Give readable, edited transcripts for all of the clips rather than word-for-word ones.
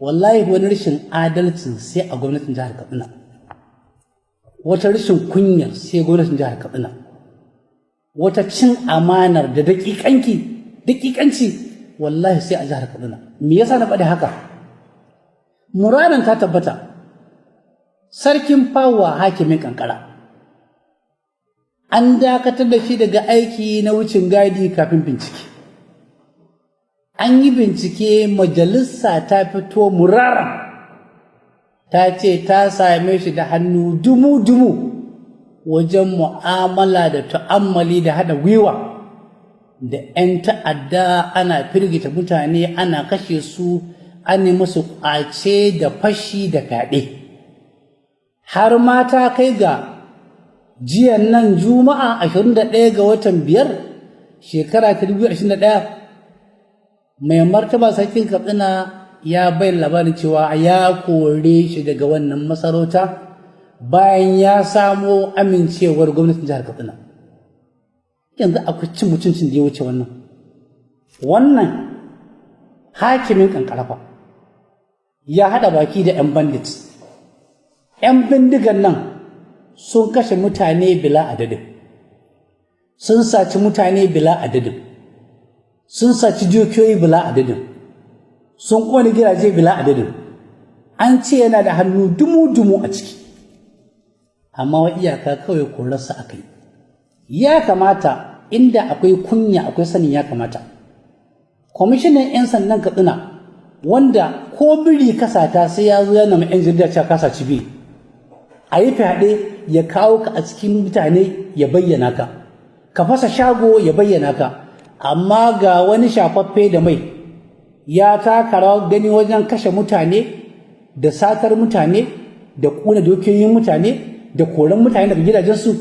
Wallahi wani rashin adalcin sai a gwamnatin jihar Katsina, wata rashin kunyar sai gwamnatin jihar Katsina, wata cin amanar da daƙiƙanci wallahi sai a jihar Katsina. Me yasa na faɗi haka? Muraran ta tabbata, Sarkin Fawa, Hakimin Kankara, an dakatar da shi daga aiki na wucin gadi kafin bincike. An yi bincike, majalisa ta fito muraran ta ce ta same shi da hannu dumu-dumu wajen mu'amala da tu'ammali da haɗa gwiwa da 'yan ta'adda, ana firgita mutane, ana kashe su, an yi musu ƙwace da fashi da fyaɗe. Har ma ta kai ga jiyan nan Juma'a 21 ga watan 5, shekara ta 2021, Mai Martaba Sarkin Katsina ya bayyana labarin cewa ya kore shi daga wannan masarauta bayan ya samo amincewar gwamnatin jihar Katsina. Yanzu akwai cin mutuncin da ya wuce wannan? Wannan Hakimin Kankara fa ya haɗa baki da 'yan bandit, 'yan bindigan nan sun kashe mutane bila adadin, sun saci mutane bila adadin, sun saci dukiyoyi bila adadin, sun ƙone gidaje bila adadin. An ce yana da hannu dumu-dumu a ciki, amma wa iyaka kawai korarsa aka yi. Ya kamata, inda akwai kunya, akwai sanin ya kamata, Kwamishinan 'yan Sandan Katsina, wanda ko biri kasata sai ya zo yana ma 'yan jarida cewa kasa ci biri, a yi fyaɗe ya kawo ka a cikin mutane ya bayyana ka, ka fasa shago ya bayyana ka, amma ga wani shafaffe da mai ya taka rawar gani wajen kashe mutane da satar mutane da kuna dukiyoyin mutane da koran mutane daga gidajensu,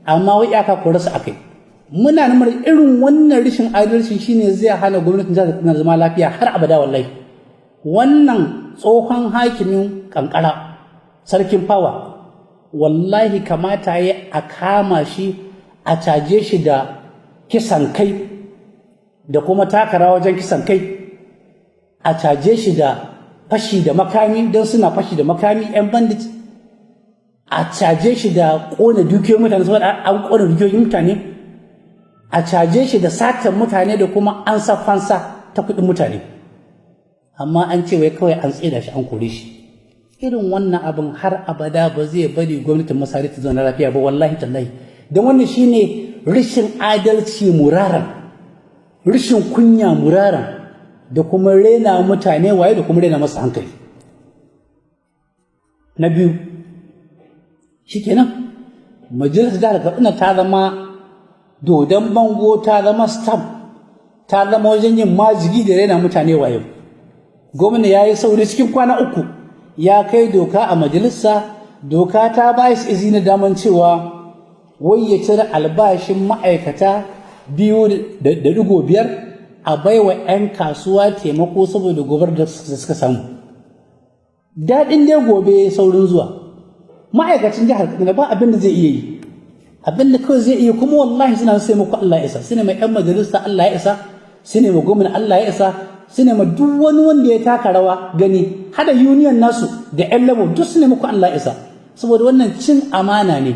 amma wai iyaka korarsu akai. Muna namar irin wannan rashin adalci shine zai hana gwamnatin jihar Katsina zama lafiya har abada. Wallahi wannan tsohon Hakimin Kankara, Sarkin Fawa, wallahi kamata ya a kama shi a caje shi da kisan kai da kuma taka rawa wajen kisan kai, a caje shi da fashi da makami don suna fashi da makami 'yan bandit, a caje shi da ƙona dukiyoyin mutane saboda an ƙona dukiyoyin mutane, a caje shi da satan mutane da kuma an sa fansa ta kuɗin mutane. Amma an ce wai kawai an tsida shi, an kore shi. Irin wannan abin har abada ba zai bari gwamnatin Masari ta zauna lafiya ba, wallahi tallahi, don wannan shine rashin adalci muraran, rashin kunya muraran, da kuma rena mutane waye, da kuma rena masa hankali. Na biyu, shikenan Majalisar Jihar Katsina ta zama dodon bango, ta zama stamp, ta zama wajen yin majigi da rena mutane wayo. Gwamna ya yi sauri, cikin kwana 3 ya kai doka a majalisa. Doka ta ba shi izini daman cewa wai ya cire albashin ma'aikata 2.5 a baiwa 'yan kasuwa taimako saboda gobar da suka samu. Daɗin dai gobe saurin zuwa. Ma'aikacin jihar Katsina ba abin da zai iya yi, abin da kawai zai iya kuma wallahi suna sai muku Allah ya isa, suna mai 'yan majalisa Allah ya isa, su ne ma gwamna Allah ya isa, su ne ma duk wani wanda ya taka rawa gani, hada union nasu da 'yan labour, duk su ne muku Allah ya isa, saboda wannan cin amana ne.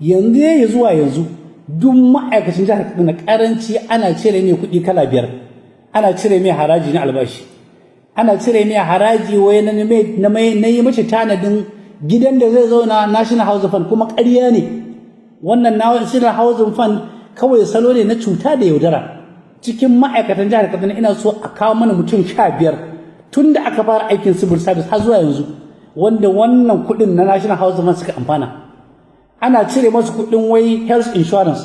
Yanzu ya zuwa yanzu duk ma'aikacin jihar Katsina karanci ana cire mai kuɗi kala biyar. Ana cire mai haraji na albashi, ana cire mai haraji wai na yi mace tanadin gidan da zai zauna, National Housing Fund, kuma ƙarya ne wannan National Housing Fund, kawai salo ne na cuta da yaudara. Cikin ma'aikatan jihar Katsina ina so a kawo mana mutum 15 tun da aka fara aikin civil service har zuwa yanzu wanda wannan kuɗin na National Housing Fund suka amfana. Ana cire masu kuɗin wai health insurance,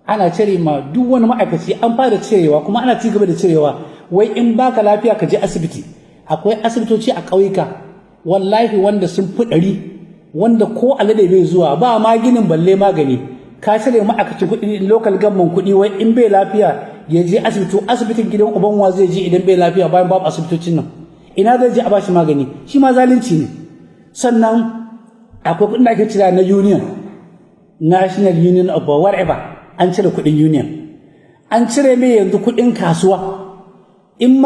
ana cire ma duk wani ma'aikaci, an fara cirewa kuma ana ci gaba da cirewa, wai in baka lafiya ka je asibiti. Akwai asibitoci a ƙauyuka wallahi wanda sun fi 100, wanda ko alade bai zuwa, ba ma ginin balle magani. Ka cire ma'aikacin kuɗi local government kuɗi wai in bai lafiya ya je asibiti. Asibitin gidan uban wa zai je idan bai lafiya bayan babu asibitocin nan? Ina zai je a bashi magani? Shi ma zalunci ne. Sannan akwai kuɗin da ake cira na union, National Union of whatever, an cire kuɗin union, an cire mai yanzu kuɗin kasuwa in ma